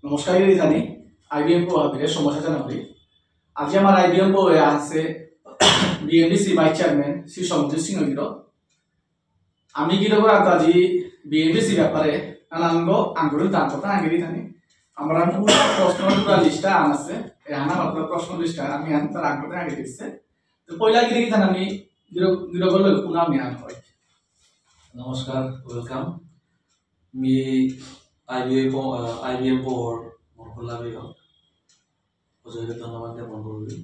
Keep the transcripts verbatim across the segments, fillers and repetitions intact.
নমস্কার গিরি জানি, আইবিএম পো হাবিরে সমস্যা জানাবি। আজি আমার আইবিএম পো আছে বিএমডিসি ভাইস চেয়ারম্যান শ্রী সমজিৎ সিংহ গিরক। আমি গিরকর আগ আজি বিএমডিসি ব্যাপারে নানানগো আঙ্গুরি দান করতে আগে দিই জানি। আমার পুরো প্রশ্ন পুরো লিস্টটা আন আছে, এহান আমার পুরো প্রশ্ন লিস্টটা আমি আন তার আঙ্গুরি আগে দিচ্ছে। তো পয়লা গিরি গিথান আমি গিরক গিরকর লগে পুনা আমি আন হয়। নমস্কার, welcome। মি আইবিএম পো, আহ, আইবিএম পো মোর খোলা বিরক। অজয়কে ধন্যবাদ জ্ঞাপন করবি।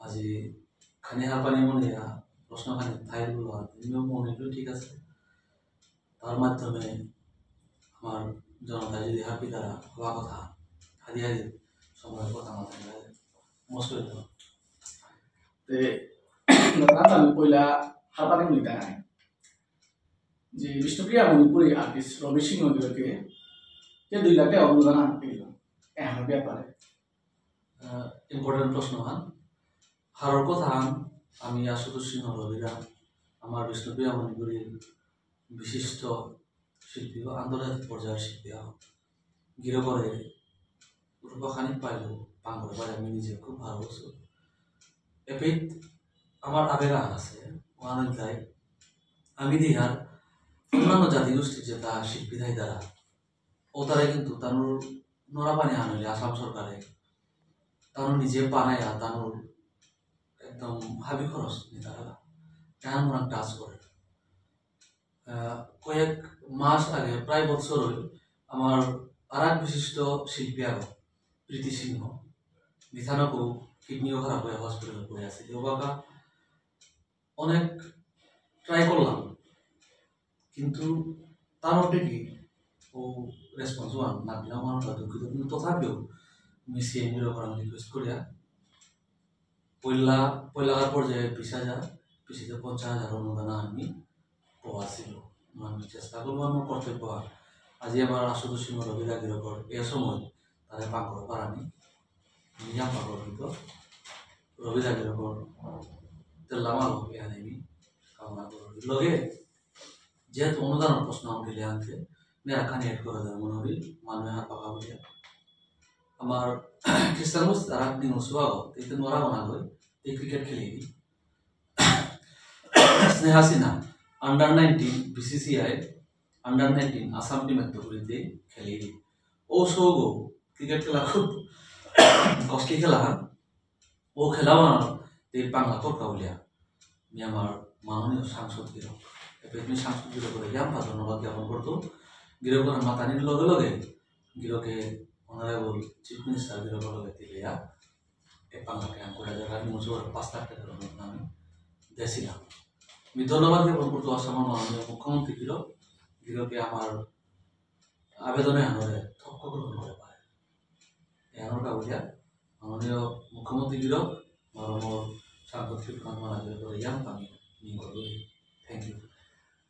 আজি খানি হারপানি মনে ইয়া প্রশ্ন খানি থাইল বুলা, নিয়ম মনে হইল ঠিক আছে। তার মাধ্যমে আমার জনতা যদি হারপি তারা হওয়া কথা, হারি হারি সময় কথা মাথায় লাগে। মুশকিল তো। তে, দাদা, আমি পয়লা হারপানি মনে ইতা নাই। যে বিষ্ণুপ্রিয়া মণিপুরী আর্টিস্ট রবি সিংহ গিরকে যে দুই লাখ টাকা অনুদান আন পেল, এহার ব্যাপারে। আহ, important প্রশ্ন হান। হারর কথা হান, আমি আশুতোষ সিংহ রবিদা, আমার বিষ্ণুপ্রিয়া মণিপুরীর বিশিষ্ট শিল্পী বা আন্তর্জাতিক পর্যায়ের শিল্পী হান। গিরকরে রূপা খানিক পাইলেও পাঙ্গল পাই আমি নিজে খুব ভালোবাসি। এপিত আমার আবেগ আছে, ওয়ান তাই আমি দিহার অন্যান্য জাতিগোষ্ঠীর যে তা শিল্পী থাই তারা, ও তারা কিন্তু তানুর নরা পানি আনলে আসাম সরকারে তানুর নিজে বানাইয়া তানুর একদম হাবি খরচ নিতারা। এহান মোরাং টাচ করে। আহ, কয়েক মাস আগে, প্রায় বছর হইল, আমার আর এক বিশিষ্ট শিল্পী আরো, প্রীতি সিংহ, গিথানকও কিডনিও খারাপ হয়ে হসপিটালে পড়ে আছে। যে বাবা অনেক ট্রাই করলাম, কিন্তু তার অপেক্ষে ও রেসপন্স ওয়ান না পেলাম, আমার দুঃখিত। কিন্তু তথাপিও আমি সিএমডির ওপর আমি রিকোয়েস্ট করিয়া পয়লা, পয়লাকার পর্যায়ে বিশ হাজার, পিছিয়ে পঞ্চাশ হাজার অনুদান আমি পাওয়া ছিল। আমি চেষ্টা করবো আমার কর্তব্য। আর আজি আমার আশুতোষ সিংহ রবিদা গিরকর এ সময় তারে পাঙ্কর পারানি, নিজাম পাঙ্কর কিন্তু রবিদা গিরকর তেল্লামালো এখানে আমি কামনা করবো। লগে যেহেতু অনুদান প্রশ্ন আমি দিলে আনতে, মেরা খানি এড করে দেয় মনে হই, মানুষ হাত পাকা বুঝে। আমার খ্রিস্টান বস্তি তারা দিন উৎসব আগো, এই তো নোরা বানা হই, এই ক্রিকেট খেলি। Sneha Sinha, under nineteen, BCCI, under nineteen, Assam team এত করিতে খেলি। ও সৌগো, ক্রিকেট খেলা খুব কষ্টলি খেলা হান। ও খেলা বানার, এই বাংলা তরকা উলিয়া। মি আমার মাননীয় সাংসদ গিরক। এপে তুমি সাংসদ গিরকরে ইয়াম্পা ধন্যবাদ জ্ঞাপন করতো। গিরকর মাতানির লগে লগে, গিরকে অনারেবল চিফ মিনিস্টার গিরকর লগে তিলিয়া, এ বাংলা ক্যাম্প করে জায়গা আমি মুসুর পাঁচ লাখ টাকার মতন আমি দেছিলাম। আমি ধন্যবাদ জ্ঞাপন করতো আসামর মাননীয় মুখ্যমন্ত্রী গিরক, গিরকে আমার আবেদনে আনরে তক্ক গ্রহণ করে পারে। এ আনর কাবুলিয়া, মাননীয় মুখ্যমন্ত্রী গিরক, মরমর সাংসদ কৃপকান্ত মারা গিরকরে ইয়াম আমি নিয়ে করবো। Thank you।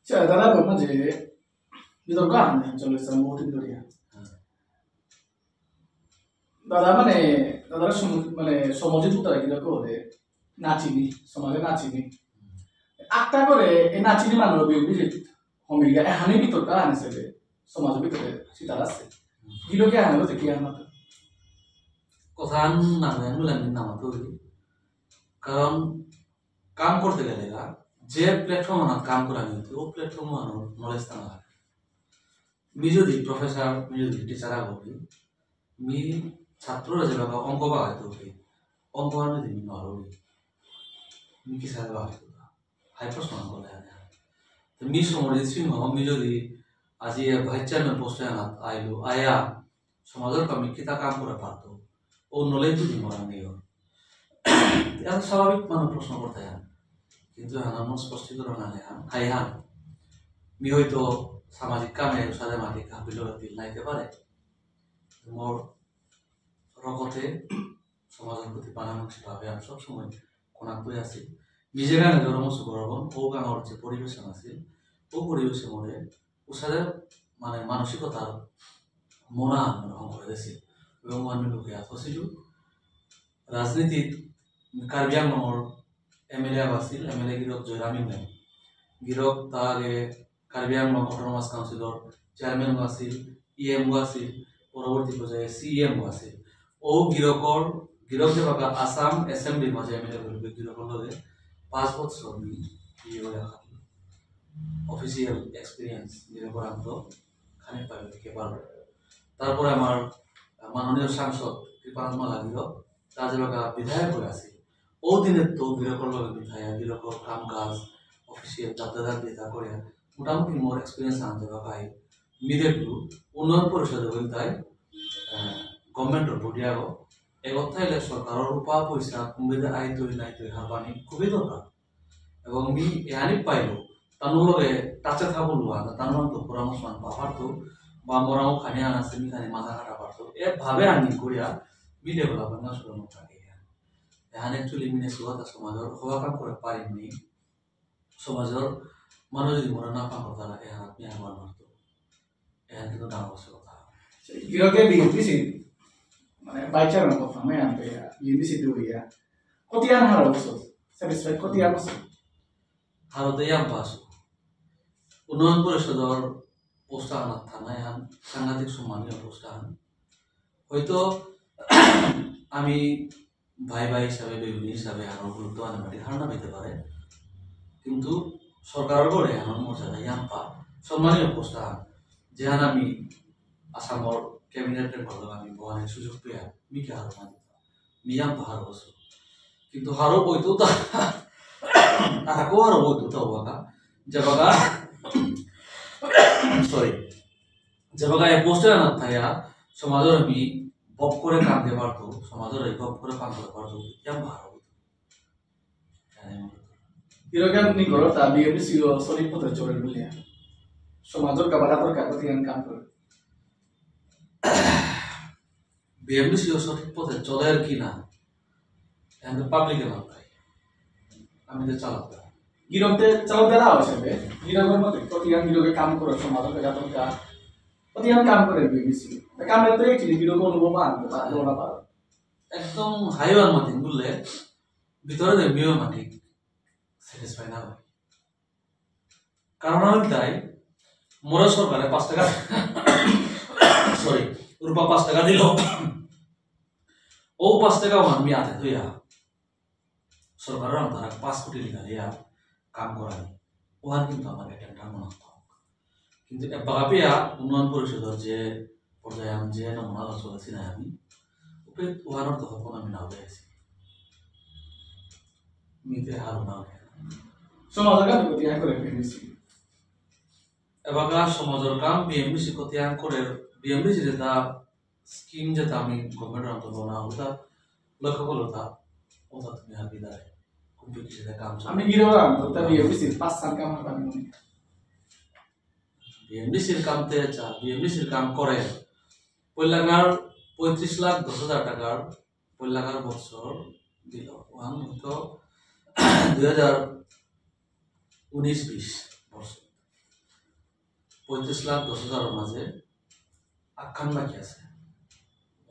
আচ্ছা, দাদা, বলবো যে বিতর্ক আনে চলে স্যার, বহুত দিন ধরে। হ্যাঁ। দাদা, মানে, দাদারা সম-, মানে, সমাজে তো তারা কিরকম করে নাচিনি, সমাজে নাচিনি। আত্মা করে এই নাচিনি মানুষ বিজেপি হমিগা, এহানি বিতর্ক আনে সেবে, সমাজের ভিতরে সিতার আছে। গিরকে আনে হচ্ছে কি আনতে? কথা নামে, আমি নামাতো। কারণ কাম করতে গেলে গা, যে প্ল্যাটফর্ম আনাত কাম করা নিতে, ও প্ল্যাটফর্ম আনার নলেজ থাকা লাগে। মি যদি প্রফেসর, মি যদি টিচার আগো কি, মি ছাত্ররা যেভাবে অঙ্ক বাগাইতে উঠি, অঙ্ক আমি যদি মি নরবি, মি কি সাথে বাগাইতে উঠা? হাই প্রশ্ন আঙ্কলে আনে। তো মি সমরজিৎ সিংহ, মি যদি আজি ভাইস চেয়ারম্যান পোস্টে আনাত আইলো, আয়া, সমাজর কামে কিতা কাম করে পারতো, ও নলেজ যদি মরা নেই ওর। এত স্বাভাবিক মানুষ প্রশ্ন করতে হয়। কিন্তু হ্যাঁ, আমার স্পষ্টীকরণ আনে হ্যাঁ, হাই হ্যাঁ। মি হয়তো সামাজিক কামে সাথে মাটি কাপিল দিল নাইতে পারে। মোর রকতে সমাজের প্রতি পানামুখী ভাবে আমি সবসময় কোনাকুই আছি। নিজে গানে ধর্ম সুগরবন, ও গাঙর যে পরিবেশন আছে, ও পরিবেশে মনে উসাদে মানে মানসিকতার মনা মানে হং করে দিয়েছে। এবং আমি লোকে আসছিল রাজনীতিত কার্বি আংলঙর এমএলএ আছিল, এমএলএ গিরক জয়রাম ইংলেন। গিরক তা আগে কাৰ্বি আংলং অট'নমাছ কাউন্সিলৰ চেয়াৰমেন আছিল, ইএম আছিল। পরবর্তী পর্যায়ে সিইএম আছে। ও গিরকর, গিরক যেবাকা আসাম এসেম্বলির মাঝে এমএলএ করবে, গিরকর লগে পাঁচ বছর আমি ইয়ে হয়ে থাকি। অফিসিয়াল এক্সপিরিয়েন্স গিরকর আনতো খানিক পাইলে থেকে পারবে। তারপরে আমার মাননীয় সাংসদ কৃপানাথ মালা গিরক, তা যেবাকা বিধায়ক হয়ে আছে, ও দিনের তো গিরকর লগে মিঠাইয়া, গিরকর কাম কাজ, অফিসিয়াল যাতায়াত দিয়ে তা করে মোটামুটি মোর এক্সপিরিয়েন্স আনতে বা পাই। মি দেখলু উন্নয়ন পরিষদে বলতাই গভর্নমেন্টর বডি আগো, এগত থাইলে সরকারর রূপা পয়সা কুম্বেদে আইতই নাইতই হারপানি খুবই দরকার। এবং মি এহানি পাইলু, তানুর লগে টাচে থাকলু, আর তানুর তো পরামর্শ আন পাপারতো, বা মোরাও খানি আন আছে, মি খানি মাথা কাটা পারতো। এভাবে আনি করিয়া মি ডেভেলপমেন্ট না শুরু থাকে। এহান একচুয়ালি মিনে সুয়াতা সমাজর হবা কাম করে পারিনি। সমাজর মানুষ যদি মনে না পান করতারা, এহান আপনি আহ্বান মারতো। এহান কিন্তু ডাঙর সে কথা। গিরকে বিএমডিসি, মানে, ভাইস চেয়ারম্যান কথা, আমি আনতে, বিএমডিসি দুইয়া। কতি আন হারৌ বসো? স্যাটিসফাইড কতি আন বসো? হারৌতে ইয়াম পাসু। উন্নয়ন পরিষদর পোস্ট আহান থানা এহান সাংঘাতিক সম্মানীয় পোস্ট আহান। হয়তো আমি ভাই ভাই হিসাবে, বেগুনি হিসাবে আমার গুরুত্ব আনে মাটি ধারণা পেতে পারে, কিন্তু সরকারর ঘরে আমার মর্যাদা ইয়াম্পা সম্মানীয় পোস্ট আহান, যেহান আমি আসামর ক্যাবিনেটে ভালো আমি বহানের সুযোগ পেয়া মিকে হারৌ না দিতাম, মিয়াম পাহাড় বসু। কিন্তু হারৌ বইতো তা, আরাকো হারৌ বইতো তা ওয়াকা, যেবাকা, সরি, যেবাকা এ পোস্টে আনা থায়া, সমাজর আমি বক করে কাম দে পারতো, সমাজর এই বক করে কাম করে পারতো, ইয়াম পাহাড় বইতো। এরকম নি করো, তা বিএমডিসি ও সঠিক পথে চলে বুলিয়া। সমাজর কাবারাতর কাগজ ইয়ান কাম করে। বিএমডিসি ও সঠিক পথে চলে আর কি না, এখন তো পাবলিকে মাত্রায়। আমি তো চালাতে। গিরকতে চালাতে না হয়েছে, গিরকর মতে, কতিয়ান গিরকে কাম করে, সমাজর কাগজ কা, কতিয়ান কাম করে বিএমডিসি। তা কামে তো একচুয়ালি গিরক অনুভব আনতে পারলো না পারো। একদম হাইওয়ার মতন বললে, ভিতরে দেমিও মাটি স্যাটিসফাই না হয়। কারণ আমি তাই, মোরা সরকারে পাঁচ টাকা, সরি, রূপা পাঁচ টাকা দিল। ও পাঁচ টাকা আমার মি আতে থইয়া, সরকারর আন্তারা পাঁচ কোটি টাকা দিয়া কাম করানি। ওহান কিন্তু আমার এজেন্ডা মনে হয়। কিন্তু এবাকা পেয়া উন্নয়ন পরিষদর যে পর্যায়ে আমি যে নমুনা চলেছি না আমি, উপে ওহানর তো হপন আমি নাও দেখেছি। মিতে হারো না। সমাজর কাম কতিয়ান করে বিএমডিসি। এবাকা সমাজর কাম বিএমডিসি কতিয়ান করে, বিএমডিসি যেটা স্কিম যেটা আমি গভর্নমেন্ট আনতে না ওটা লক্ষ্য করলো তা, ওটা তুমি হাবি দাঁড়ায়। খুব বেশি সেটা কাম চলে। আমি গিরো আনতো, তা বিএমডিসি পাঁচ সাল কাম হবে আমি মনে করি। বিএমডিসির কাম তে চা, বিএমডিসির কাম করে। পয়লাকার পঁয়ত্রিশ লাখ দশ হাজার টাকার পয়লাকার বছর দিল। ওহান হয়তো দুই হাজার উনিশ বিশ বর্ষ। পঁয়ত্রিশ লাখ দশ হাজারর মাঝে আখান বাকি আছে।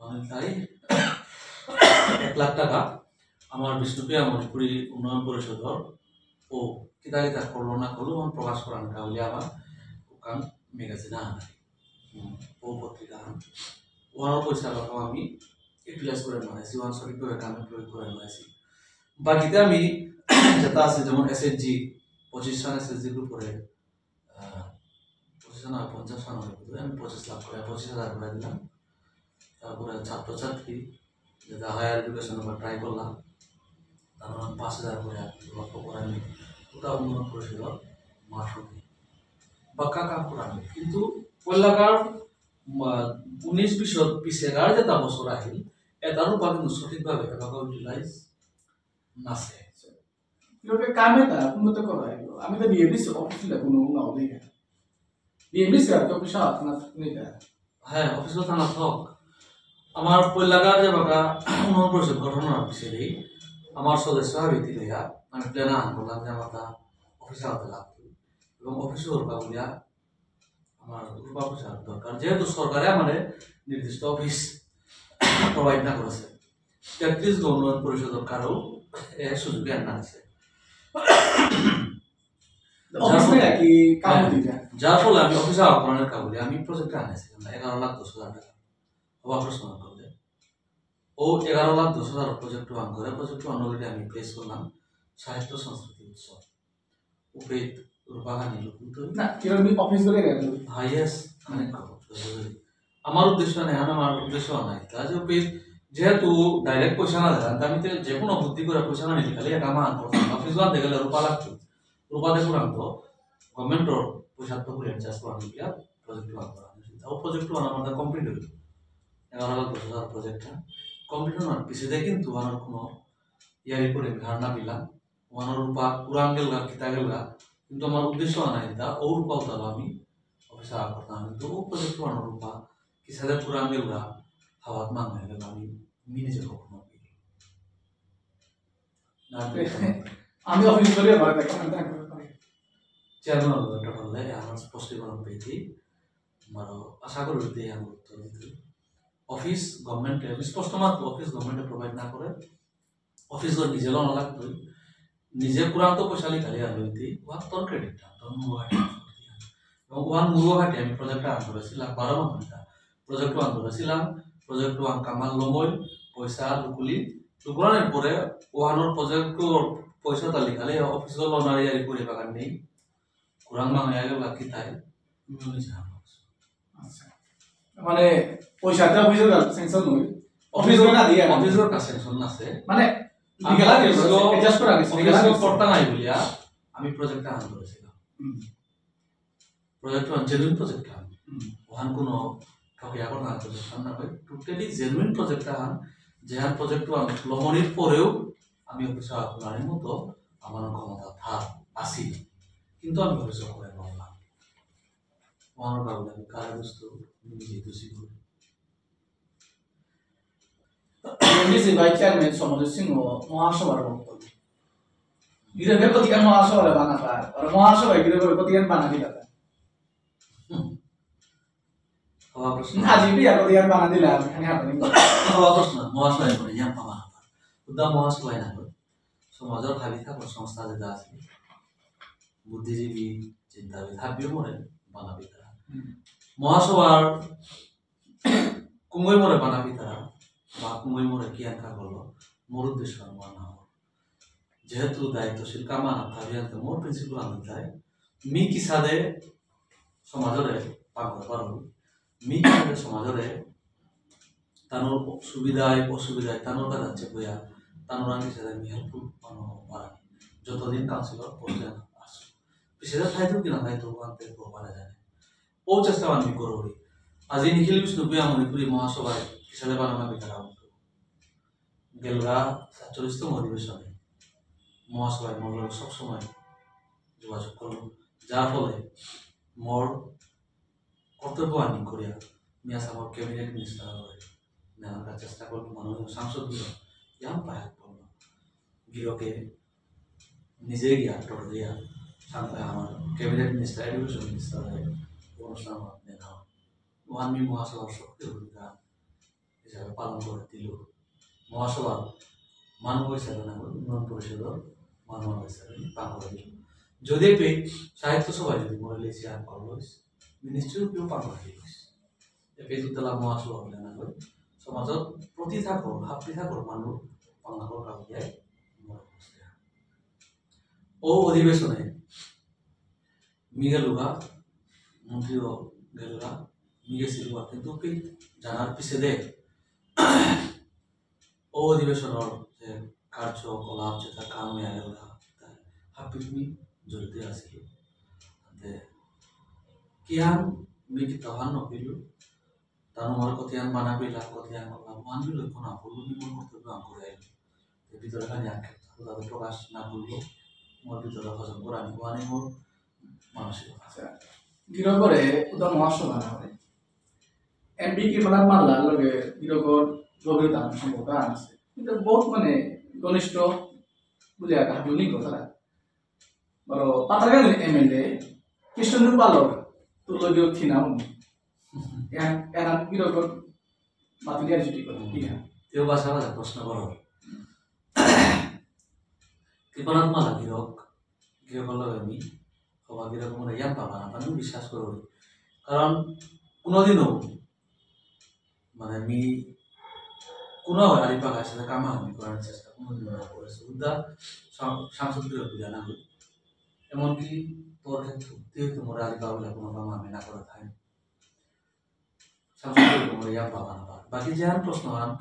মানে তাই এক লাখ টাকা আমার বিষ্ণুপ্রিয়া মণিপুরী উন্নয়ন পরিষদর ও কিতা কিতা করলো না করলো, আমি প্রকাশ করার কারণে আমার ওখান ম্যাগাজিন আহান, ও পত্রিকা আহান, ওহানর পয়সা বাকা আমি ইউটিলাইজ করে মারেছি, ওহান সঠিকভাবে কামে প্রয়োগ করে মারেছি। বাকিতে আমি যেটা আছে, যেমন এসএইচজি, পঁচিশ সাল এসএইচজি গ্রুপ করে, আহ, পঁচিশ না পঞ্চাশ না হবে, আমি পঁচিশ লাখ করে, পঁচিশ হাজার করে দিলাম। তারপরে ছাত্রছাত্রী যেটা হায়ার এডুকেশন আমরা ট্রাই করলাম, তারপরে আমি পাঁচ হাজার করে আর কি লক্ষ্য করে আমি ওটা উন্নয়ন পরিষদর মারফতে বাক্কা কাম করানি। কিন্তু পয়লাকার, আহ, উনিশ বিশর পিছেকার যেটা বছর আহিল, এটার উপর কিন্তু সঠিকভাবে এবাকাও ইউটিলাইজ নাছে। লোকে কামে তা কোনো তো করা হইলো। আমি তো বিএমডিসি অফিস লে কোনো না হলে। বিএমডিসি আর তো অফিস আর না নেই তা। হ্যাঁ, অফিস তো থানা থক। আমার পয়লাকার যে বাকা উন্নয়ন পরিষদ গঠন হওয়ার পিছে আমার সদস্য হাবি দিলে আমি প্ল্যান আন করলাম যে আমার তা অফিস আনতে লাগতো। এবং অফিস ওর কাবুলিয়া আমার রূপা পয়সার দরকার, যেহেতু সরকারে আমারে নির্দিষ্ট অফিস প্রোভাইড না করেছে। তেত্রিশ গণ উন্নয়ন পরিষদর কারো এ সুযোগে আনা আছে। অফিস থেকে কি কাম হ্যাঁ, দিবে? যার ফলে আমি অফিস আওয়ার কারণে কাবুলি আমি প্রজেক্ট আনেছি আমরা এগারো লাখ দশ হাজার টাকা। হবা প্রশ্ন করলে। ও এগারো লাখ দশ হাজার প্রজেক্ট ওয়ান করে, প্রজেক্ট ওয়ান already আমি প্লেস করলাম সাহিত্য সংস্কৃতি উৎসব। উপেত রূপা খানি লুকুত না, কিরণ মি অফিস করে গেল। হাইয়েস্ট, অনেক খবর। আমার উদ্দেশ্য নেই, আমার, আমার উদ্দেশ্য নাই। তা যে উপেত যেহেতু ডাইরেক্ট পয়সা না দেন, আমি তো যে কোনো বুদ্ধি করে পয়সা না নিতে খালি এটা আমার করতাম। অফিস ওয়ান দেখলে রূপা লাগতো। রূপা দেখলাম তো, গভর্নমেন্টর পয়সা তো করে অ্যাডজাস্ট করা নিয়ে প্রজেক্ট ওয়ান করা। তাও প্রজেক্ট ওয়ান আমার কমপ্লিট হইল। এগারো লাখ দশ হাজার প্রজেক্টটা কমপ্লিট হওয়ার পিছিয়ে কিন্তু আমার কোনো ইয়ারি করে ধারণা দিলাম। ওয়ানোর রূপা কুরাঙ্গেলগা, কিতাগেলগা, কিন্তু আমার উদ্দেশ্য আনা এটা, ও রূপা উতালো আমি অফিসে আগ করতাম, কিন্তু ও প্রজেক্ট ওয়ানোর রূপা কিসাদে কুরাঙ্গেলগা, হাওয়াত মাঙ্গেলগা আমি মিনি যে কখনো না। আমি অফিস করে আমার চেয়ারম্যান ডক্টর বললে আমার স্পষ্টীকরণ পেয়েছি। আমার আশা করি যে আমি উত্তর দিতে অফিস গভর্নমেন্টে, স্পষ্ট মাত্র অফিস গভর্নমেন্টে প্রোভাইড না করে, অফিস নিজে লনা লাগতই। নিজে পুরান্ত পয়সা লিখালি আর লইতে, ওয়ান তোর ক্রেডিট, তোর মুরো হাটি। এবং ওয়ান মুরো হাটি আমি প্রজেক্ট আন করেছিলাম, বারো মাস ধরে। প্রজেক্ট ওয়ান ধরেছিলাম, প্রজেক্ট ওয়ান কামাল লমই, পয়সা লুকুলি, লুকুলানোর পরে ওয়ানোর প্রজেক্ট পয়সা তালি খালি অফিস লনারি আর করে বাগান নেই। কুরাং মাঙে আগে বাকি তাই, মিউনিসিপাল। আচ্ছা। মানে, পয়সাটা অফিসর কাছে স্যাংশন নয়। অফিসর না দিয়ে আনে। অফিসর কাছে স্যাংশন আছে। মানে, আমি লিগ্যাল অফিসর, অ্যাডজাস্ট করা গেছে, লিগ্যাল অফিসর অফিসর। করতা নাই বলিয়া আমি প্রজেক্টটা আন করেছিলাম। হুম। প্রজেক্ট ওয়ান জেনুইন প্রজেক্ট আন। হুম। ওহান কোনো ঠকিয়া করা না প্রজেক্ট আন না হয়। টোটালি জেনুইন প্রজেক্ট আন, যেহান প্রজেক্ট ওয়ান লমনির পরেও আমি অফিসর আপনার মতো আমার ক্ষমতা থাক, আসি। কিন্তু আমি অফিসর করে পারলাম। ওহানোর কারণে আমি কারা দোস্ত, নিজে দোষী করি। এমডিসি ভাইস চেয়ারম্যান সমরেশ সিংহ মহাসভার বক্তব্য। গিরকে কতিখান মহাসভারে বানাতা, আর মহাসভায় গিরকে কতিখান বানা দিলা তা। হুম। হওয়া প্রশ্ন। আজি বিয়া কতিখান বানা দিলা, আমি খানি হাঁপানি। হওয়া প্রশ্ন, মহাসভায় করে ইয়াম পাবা। উদ্যম মহাসভায় না করে। সমাজর হাবি থাকো সংস্থা যেটা আছে। বুদ্ধিজীবী, চিন্তাবিদ, হাবিও মরে বানাবি তারা। হুম। মহাসভার কুঙ্গই মরে বানাবি তারা, বা কুঙ্গই মরে কি আনকা করলো, মোর উদ্দেশ্য আর মনে হয়। যেহেতু দায়িত্বশীল কামান আর ভাবি আনতে মোর প্রিন্সিপাল আমি তাই, মি কিসাদে সমাজরে পাগল পারো, মি কিসাদে সমাজরে তানোর সুবিধায় অসুবিধায় তানোর কাছে আছে বইয়া, তানোর আমি কিসাদে আমি হেল্পফুল পানো পারা, যতদিন কাউন্সিলর পদে আসো। পিছেদে থাইতো কিনা থাইতো আনতে ভগবানে জানে। ও চেষ্টা আমি করবি। আজি নিখিল বিষ্ণুপ্রিয়া মণিপুরী মহাসভায় কিসাদে বানানা বিতারা গেলগা সাতচল্লিশতম অধিবেশনে মহাসভায় মোর লগে সবসময় যোগাযোগ করলো, যার ফলে মোর কর্তব্য আনি করিয়া মি আসামর ক্যাবিনেট মিনিস্টার হয়ে নেওয়ার চেষ্টা করলো, মাননীয় সাংসদ বিরোধ ইয়াম পাহাড় করলো। গিরকে নিজে গিয়া টোটো দিয়া সামনে আমার ক্যাবিনেট মিনিস্টার, এডুকেশন মিনিস্টার হয়ে অনুষ্ঠান নেওয়া। ওহান মি মহাসভার সক্রিয় ভূমিকা হিসাবে পালন করে দিল। মহাসভার মানু হিসাবে না করে উন্নয়ন পরিষদর মানু হিসাবে পালন করে দিল। যদি পে সাহিত্য সভায় যদি মরে লেসি আর করলো, মিনিস্ট্রি কেউ পালন করে দিল। এপে দুতলা মহাসভা হলে না করে সমাজত প্রতি থাকো, হাবি থাকো মানু পালন করে কাউকে মরে বসে। ও অধিবেশনে মি গেলুগা, মন্ত্রীও গেলুগা, মি গেসিলুগা, কিন্তু কি জানার পিছে দে, ও অধিবেশনর যে কার্যকলাপ যেটা কাম হয়ে গেলগা, হাবিত মি জড়িত আছিল। তে কিহান মি কি তহান নপিলু, তার আমার কতিয়ান বানা পিলা, কতিয়ান করলাম, ওহান বিলো কোনো আপলো নি মন করতে তো আম করে আইলো। তে ভিতরে খানি আক্ষেপ থাকো, তাদের প্রকাশ না করলো, মোর ভিতরে হজম করা নি, ওহানি মোর মানসিক। আচ্ছা, গিরকরে উদা মহাসভা না হয়। এমপি কি মানে মানলা লগে গিরকর গভীর দাম সম্পর্ক আছে। কিন্তু বহুত মানে ঘনিষ্ঠ বুঝে আর হাবিও নি কথা। বারো পাতারকান্দি এমএলএ কৃষ্ণেন্দু পালর তুলগীয় থিনাম। এন-, এনার গিরকর মাতুলিয়ার জুটি করে, কি হ্যাঁ? তেও বাসা বাসা প্রশ্ন করো। কৃপনাথ মালা গিরক, গিরকর লগে আমি, হবা গিরক মনে ইয়াম পাবা না, আমি বিশ্বাস করো। কারণ কোনোদিনও মানে মি কোনো আলিপাকা সাথে কামা আমি করার চেষ্টা কোনোদিন না করেছি। উদ্দা সাং-, সাংসদ বিরোধী জানা হই। এমনকি তোর ক্ষেত্রে তুই তোমার আলিপা বলে কোনো কামা আমি না করে থাই। সাংসদ বিরোধী তোমার ইয়াম পাবা না পার। বাকি যে আন প্রশ্ন আন,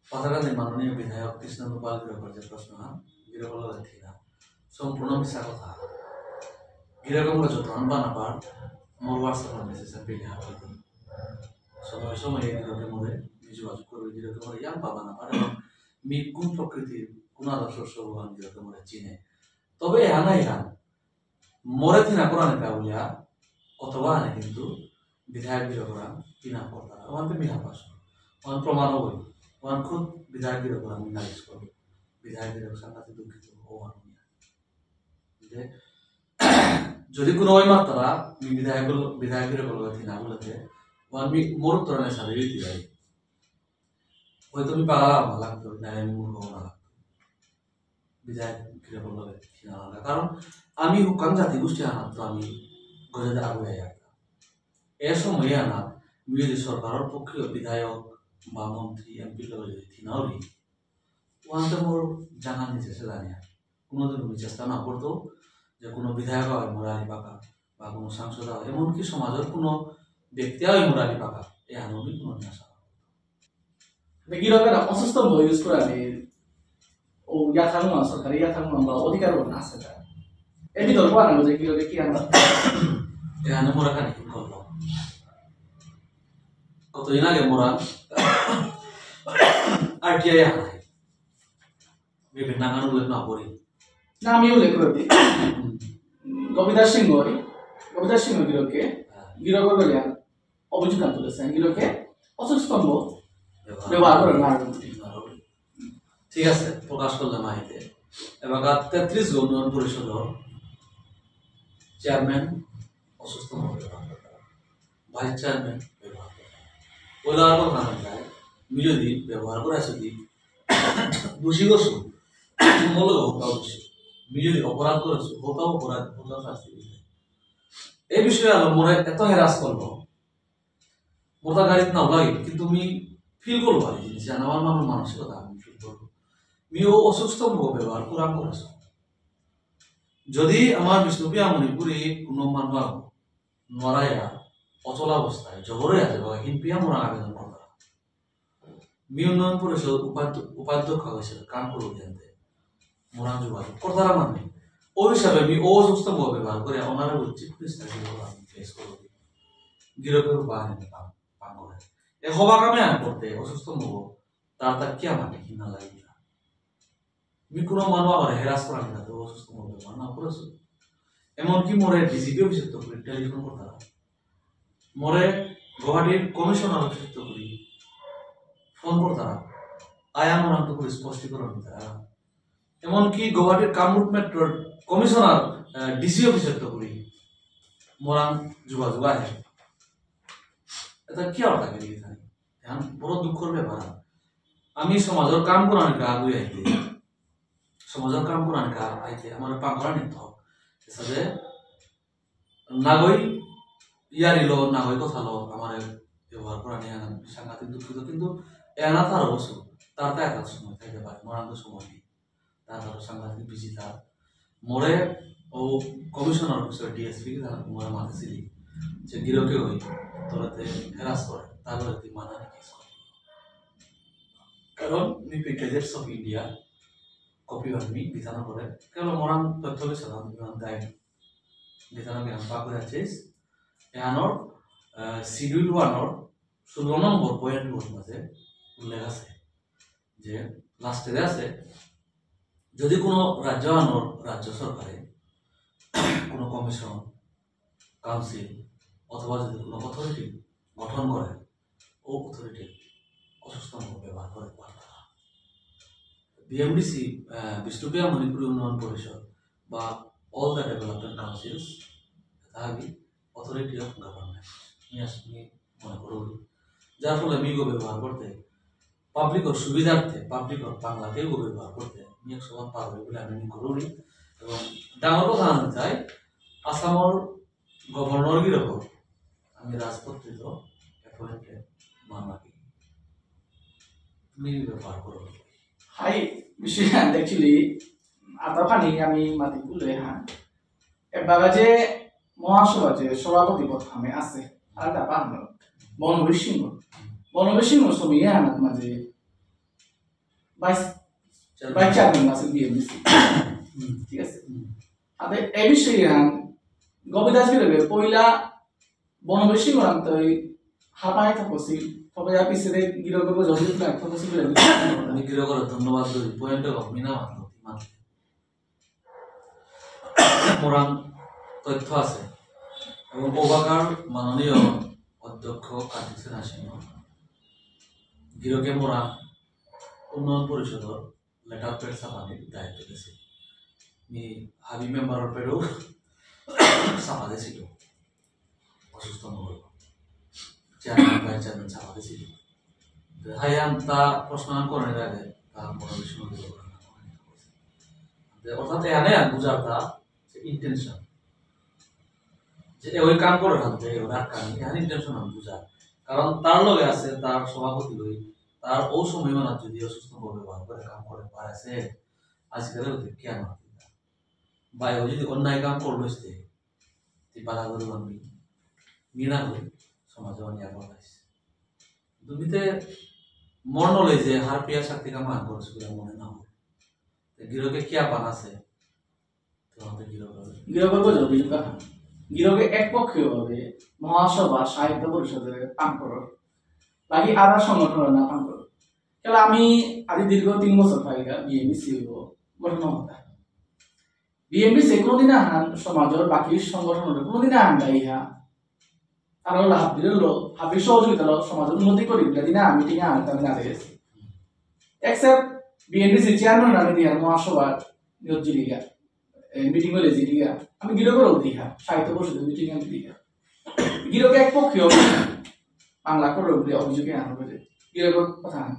পাথারকান্দি মাননীয় বিধায়ক কৃষ্ণেন্দু পাল গিরকর যে প্রশ্ন আন, গিরকর লগে থিনা। সম্পূর্ণ মিছা কথা। গিরকে মোরে যত আনবা না পার, মোর WhatsApp-এ message আন পেলে হাত দিন। সময় সময় এই গিরকে মোরে, মি যোগাযোগ করবে, গিরকে মোরে ইয়াম পাবা না পার, এবং মি কোন প্রকৃতির, কোন আদর্শ সব আন গিরকে মোরে চিনে। তবে এহানা এহান, মোরে থিনা করানি কা বুলিয়া, কতবা আনে কিন্তু বিধায়ক গিরকরাং থিনা করতারা। ওহান তো মি হারপাসু। ওহান প্রমাণ হই। ওহান খুদ বিধায়ক গিরকরাং নালিশ করবে। বিধায়ক গিরক সাংঘাতিক দুঃখিত ওহান নিয়া। যে যদি কোনো ওই মাত্রা মি বিধায়ক, বিধায়ক গিরকর লগে থিনা বুলেতে, ওহান মি মোর উত্তর নেই সাথে দিতে যাই। হয়তো মি পাগলা হওয়া লাগতো, না আমি মূর্খ হওয়া লাগতো। বিধায়ক গিরকর লগে থিনা লাগা। কারণ আমি হুকান জাতিগোষ্ঠী আনাত তো আমি গজেদে আগুয়ে আয়া। এ সময় আনাত মি যদি সরকারর পক্ষে বিধায়ক বা মন্ত্রী, এমপি লগে যদি থিনা হলি, ওহানতে মোর জানা নিজে সে জানিয়া। কোনোদিন আমি চেষ্টা না করতো যে কোনো বিধায়ক হয় মোর আলিপাকা বা কোনো সাংসদ হয়, এমনকি সমাজের কোনো ব্যক্তি হয় মোর আলিপাকা, এহানও আমি কোনোদিন আশা না করতো। গিরকে না অসুস্থ use করে আমি ও ইয়া থাকবো না, সরকারি ইয়া থাকবো না, বা অধিকার না আছে তার। এ বিতর্ক আনা যে গিরকে কি আনা? এহানে মোরা খানি কি করবো? কতদিন আগে মোরা আরটিআই আনা। বিভিন্ন নাঙান উল্লেখ না করি। না, আমি উল্লেখ করে দিই। গোপীদাস সিংহ, গোপীদাস সিংহ গিরকে, হ্যাঁ। গিরক বলে অভিযোগ আনতে গেছেন, গিরকে অসুখ স্তম্ভ ব্যবহার। ব্যবহার করে না। ঠিক আছে, প্রকাশ করলাম আহিতে। এবার তেত্রিশ উন্নয়ন পরিষদর চেয়ারম্যান অসুখ স্তম্ভ ব্যবহার করে। ভাইস চেয়ারম্যান ব্যবহার করে। ওলা আর কথা না যায়, মি যদি ব্যবহার করে আসি, দোষী করছো, মূল হতাও দোষী। মি যদি অপরাধ করেছো, হতাও অপরাধ, হতাও শাস্তি দিতে। এই বিষয়ে আলো মোরে এত হেরাস করলো, মোর তা গাড়িত নাও লাগে, কিন্তু মি ফিল করবো আর কি, যে আমার মানুষ মানসিকতা আমি ফিল করবো। মি ও অসুখ স্তম্ভ ব্যবহার করাং করেছো। যদি আমার বিষ্ণুপ্রিয়া মণিপুরী কোনো মানুষ নড়াইয়া অচলাবস্থায় জবরে আছে, বাবা হিনপিয়া মোরা আবেদন করতারা। মি উন্নয়ন পরিষদ উপাধ্য-, উপাধ্যক্ষ হিসেবে কাম করবো জানতে মোরা যোগাযোগ করতারা মানে। ওই হিসাবে মি অসুখ স্তম্ভ ব্যবহার করে অনারেবল চিফ মিনিস্টার কি বলা আমি ফেস করবো। গিরকের উপায় নেই কাম, কাম করে। এ হবা কামে আন করতে অসুখ স্তম্ভ তার তা কি আমাকে ঘৃণা লাগে না। মি কোনো মানুষ আমার হেরাস করা না তো অসুখ স্তম্ভ ব্যবহার না করেছো। এমনকি মোরে ডিসিপি অফিসের তো করে টেলিফোন করতারা। মোরে গুয়াহাটির কমিশনার অফিসের তো করে ফোন করতারা। আয়া মোরাং তো করে স্পষ্টীকরণ দিতারা। এমনকি গুয়াহাটির কামরূপ মেট্রোর কমিশনার, আহ, ডিসি অফিসের তো করে মোরাং যোগাযোগ আহে। এটা কি আর থাকে এখানে? এখন বড় দুঃখর ব্যাপার। আমি সমাজের কাম করার কা আগুয়ে আইতে, সমাজের কাম করার কা আইতে আমার পাগলা নিত। এসাদে নাগই ইয়ারিলো, নাগই কথালো আমার ব্যবহার করা নিয়ে আনা সাংঘাতিক দুঃখিত, কিন্তু এনা তার অবশ্য তার তা একটা সময় থাকতে পারে, মরান্ত সময় নেই। তার তার সাংঘাতিক বিজি তার। মোরে ও কমিশনার অফিসের ডিএসপি তার মোরে মাতেছিলি যে গিরকে ওই তোরাতে হেরাস করে, তারপরে তুই মানা কেস করে। কারণ me gadgets of India copy বানমি বিধান করে, কেবল মরান তথ্য বিষয় বিধান দেয়, বিধান বিধান পাকুড়া চেস। এহানোর, আহ, শিডিউল ওয়ানোর ষোলো নম্বর পয়েন্ট ওর মাঝে উল্লেখ আছে যে লাস্টে আছে, যদি কোনো রাজ্য আনোর রাজ্য সরকারে কোনো কমিশন, কাউন্সিল অথবা যদি কোনো অথরিটি গঠন করে, ও অথরিটি অসুখ স্তম্ভ ব্যবহার করে পারতারা। বিএমডিসি, আহ, বিষ্ণুপ্রিয়া মণিপুরী উন্নয়ন পরিষদ বা all the development councils, এটা আমি authority of government নিয়ে আস-, নিয়ে মনে করুন, যার ফলে মিগো ব্যবহার করতে পাবলিকর সুবিধার্থে, পাবলিকর বাংলাতেও ব্যবহার করতে, আমি একশো বার পারবে বলে আমি মনে করি। এবং ডাঙর কথা আমি চাই, আসামর গভর্নর গিরকর আমি রাজপত্রিত অ্যাপয়েন্টেড মানাকি। তুমি ব্যবহার করো। হাই, বিষয় actually, আতা খানি আমি মাতি বুলে, হ্যাঁ। এবারে যে মহাসভা যে সভাপতি পদ হামে আছে, আর তা পাহানো, বনবীর সিংহ। বনবীর সিংহ সমিয়ে আনাত মাঝে ভাইস, ভাইস চেয়ারম্যান আছে বিএমডিসি। হুম। ঠিক আছে? হুম। আতে এ বিষয়ে আন, গোপীদাস গিরকে পয়লা বনবীর সিংহ রাম তই হাবাই থাকসি, তবে আপনি সেটা গিরকে জলদি না থাকসি। আমি গিরকরে ধন্যবাদ দেই, point অফ মিনা মাত্র, মাত্র। মোরাং তথ্য আছে এবং পৌবাকার মাননীয় অধ্যক্ষ কার্তিক সেনা সিংহ গিরকে মোরাং উন্নয়ন পরিষদর লেটার প্যাড ছাপানির দায়িত্ব দিয়েছিল। মি হাবি মেম্বারর প্যাডও ছাপা দিয়েছিল, অসুস্থ মঙ্গল চেয়ারম্যান, ভাইস চেয়ারম্যান ছাপা দিয়েছিল। তো হাই আন তা প্রশ্ন আন করার আগে তা মনে বেশি মনে করবে না। তো অর্থাৎ এখানে আর বুঝার তা যে ইন্টেনশন, যে এ ওই কাম করে থাকতে, এ ওরা কাম, এখানে ইন্টেনশন আমি বুঝার। কারণ তার লগে আছে, তার সভাপতি লই, তার ও সময় মানে যদি অসুস্থ ব্যবহার করে কাম করে পারে সে, আজকাল ওদের কে আমার বা ও যদি অন্যায় কাম করলো সে, তুই বাধা করে বানবি, ঘৃণা করি সমাজে অনেক অ্যাডভাইস। তুমিতে মন নলে যে হারপিয়া শক্তি কাম আন করছে বলে মনে না হয়। তো গিরকে কি আপান আছে? তো আমাদের গিরক হবে। গিরকর গজব, গিরক আহান। গিরকে একপক্ষীয়ভাবে মহাসভা সাহিত্য পরিষদে কাম করো। বাকি আর আর সংগঠন না কাম করো। কেলা আমি আজি দীর্ঘ তিন বছর পাইগা বিএমডিসি গঠন হতা। বিএমডিসি কোনোদিন আহান সমাজর বাকি সংগঠনরে কোনোদিন আহান দায়ী হা। তারা হলো হাবির হলো, হাবির সহযোগিতা হলো সমাজর উন্নতি করি, বুলে দিন আমি ঠিক আহান, আমি না দেখেছি। Except বিএমডিসি চেয়ারম্যান আমি দিয়া মহাসভার নিয়োগ জিরিগা, মিটিং হলে জিরিগা, আমি গিরকরেও দিহা, সাহিত্য পরিষদের মিটিং আমি দিহা। গিরকে একপক্ষীয় বাংলা করে বুলে অভিযোগে আনা হয়েছে। গিরকর কথা না।